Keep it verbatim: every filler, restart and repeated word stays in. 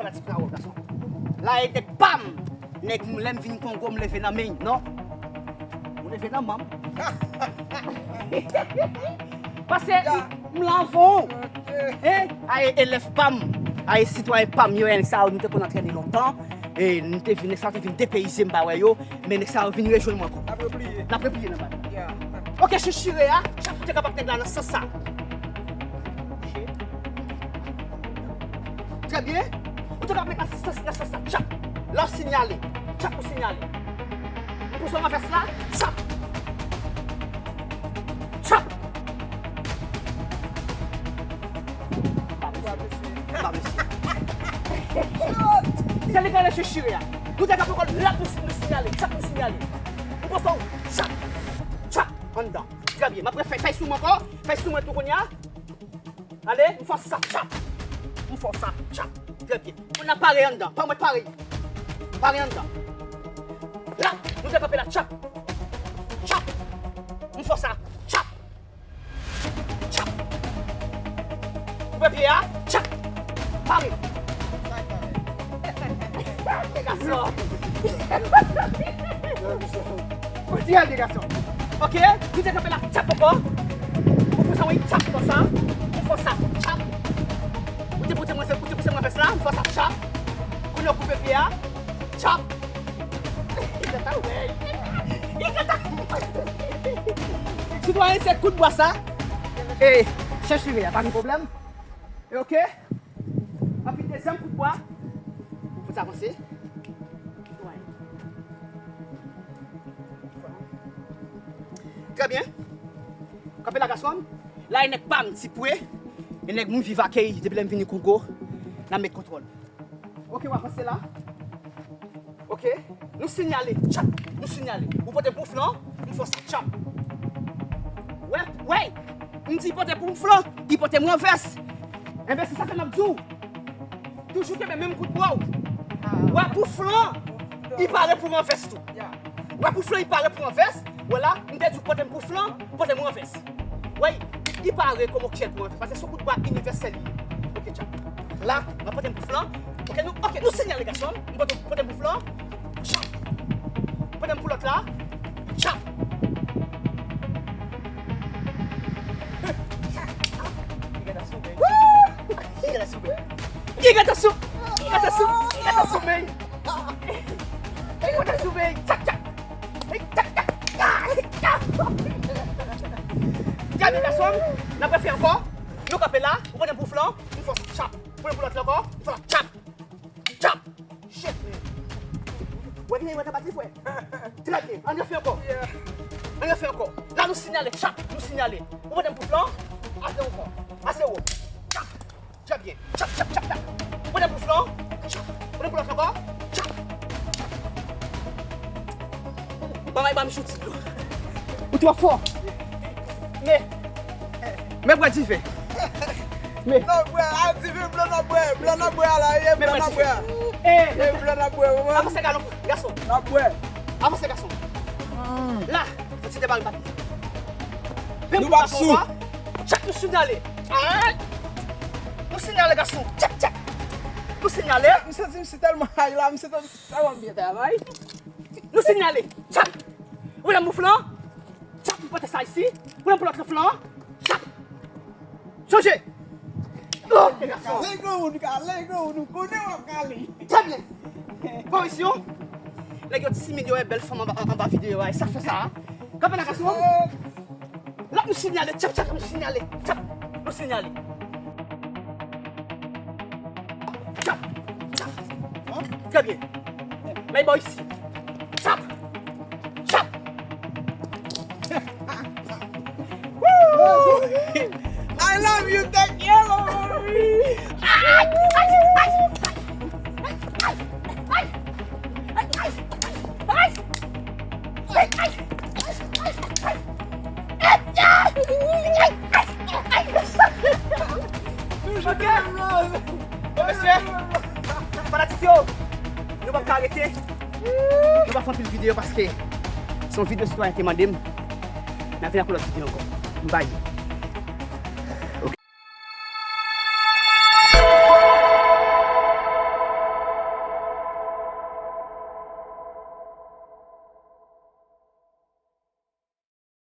Fanatik la, wè, gason. La, e nèg pa m. Nèg, m, lè m vin Kongo, m leve nan men, non. M leve nan manm. Paske m, m la anvan w. Hein? A, e elèv pa m. A, e sitwayen pa m yo, nèg sa yo, nou te konn antrene lontan. E nou te vin, nèg sa yo te vin depeyize m, pa wè yo. Men nèg sa yo vin rejwenn mwen ankò. N ap repliye. N ap repliye nan bay. Ok, chich chire a, chak ou te kapab nèg la nan sans sa. Trè byen. Ou te kapab met asistans nan sans sa. Tchap. La w sinyale. Tchap ou sinyale. M pouse w nan vès la. Tchap. Tchap. Ba mesye. Ba mesye. Se li k rele chich chire a. Nou te kapab la pou nou sinyale. Tchap nou sinyale. M pouse w. Tchap. Tchap. Anndan. Trè byen. M ap fè, fè sou mwen ankò. Fè sou mwen tou kounye a. Ale, m fè w sa, tchap. M fè w sa, tchap. Trè byen. Kounye a pare anndan. Pa mwen pare. Pare anndan. La, nou te kanpe la, tchap. Tchap. M fè w sa, tchap. Tchap. Koupe pye a, tchap. Pare. Gason. Ou di a de gason. Ok, nou te kanpe la, tchap ankò. Ou pouse mwen tchap konsa. Ou fè sa, tchap. Ou te pouse mwen, ou te pouse mwen vès la, m fè sa, tchap. Kounye a koupe pye a, tchap. Li gentan wè. Li gentan. Sitwayen se kout bwa sa. E, chèch rive a, pa gen pwoblèm. E ok. Anpi dezyèm kout bwa. Fò sa avanse. Trè byen. Kanpe la gason. La e nèg pa m, Ti Pwe. E nèg m viv ak li depi lè m vini Kongo. N ap met kontwòl. Ok, w avanse la. Ok. Nou sinyale. Tchap. Nou sinyale. Ou pote pou flan, m fè w sa. Tchap. Wè, wè. M di pote pou flan, li pote m ranvès. Enben, se sa fè m ap di w. Toujou kenbe menm kout bwa w. Wè pou flan, li pare pou ranvès tou. Wè pou flan, li pare pou ranvès. Wè la, m te di w pote m pou flan, pote m ranvès. Wè, li pare kòm okyèl pou ranvès. Paske se yon kout bwa inivèsèl li ye. Ok, tchap. La, m ap pote m pou flan. Ok, nou, ok, nou sinyale gason. M pote, pote m pou flan. Tchap. Pote m pou lòt la. Tchap. Li gentan sou men. Li gentan sou men. Li gentan sou men. Li gentan sou men. Li gentan sou men. Tchap, tchap. Tchap, tchap. Gade gason, n ap refè ankò. Nou kanpe la, ou pote m pou flan, m fè w sa tchap. Ou pote m pou lòt la ankò, m fè w sa tchap. Tchap. Shit, man. Wè, vini, wè, ta pati, frè. Trè byen. Ann refè ankò. Ann refè ankò. La, nou sinyale. Tchap. Nou sinyale. Ou pote m pou flan. Ase ankò. Ase wo. Tchap. Trè byen. Tchap, tchap, tchap, tchap. Ou pote m pou flan. Tchap. Ou pote m pou lòt ankò. Tchap. Ban m, ban m jouti dlo. Ou twò fò. Men. Men bwè diven. Men. Nan bwè, a diven blan nan bwè, blan nan bwè a la, ye blan nan bwè a. E blan nan bwè, ou wè. Avanse gason, gason. Nan bwè. Avanse gason. La, fò ti debare bat. Nou bat sou. Tchak nou sinyale. Nou sinyale gason. Tchak, tchak. Nou sinyale. M santi m si tèlman hay la, m santi m tèlman byen travay. Nou sinyale. Tchak. Ou nan mouf lan. Tchap, m pote sa isi. Pran pou lòt flan. Tchap. Chanje. Kale granmoun, kale granmoun, ou konnen w ap kale. Trè byen. Bon, mesye, nèg yo timid, yo wè bèl fanm anba, anba videyo a, e sa k fè sa. Kanpe la, gason. Lòt nou sinyale, tchap, tchap, nou sinyale, tchap, nou sinyale. Tchap, tchap. Trè byen. Lay bò isi. Tchap. Tchap. Woo! I love you, thank you, Lori. Ok. Bon, mesye, fanatik yo, nou p ap ka rete. Nou p ap fè anpil videyo paske se yon videyo sitwayen te mande m. N ap vin ak yon lòt videyo ankò. M bay.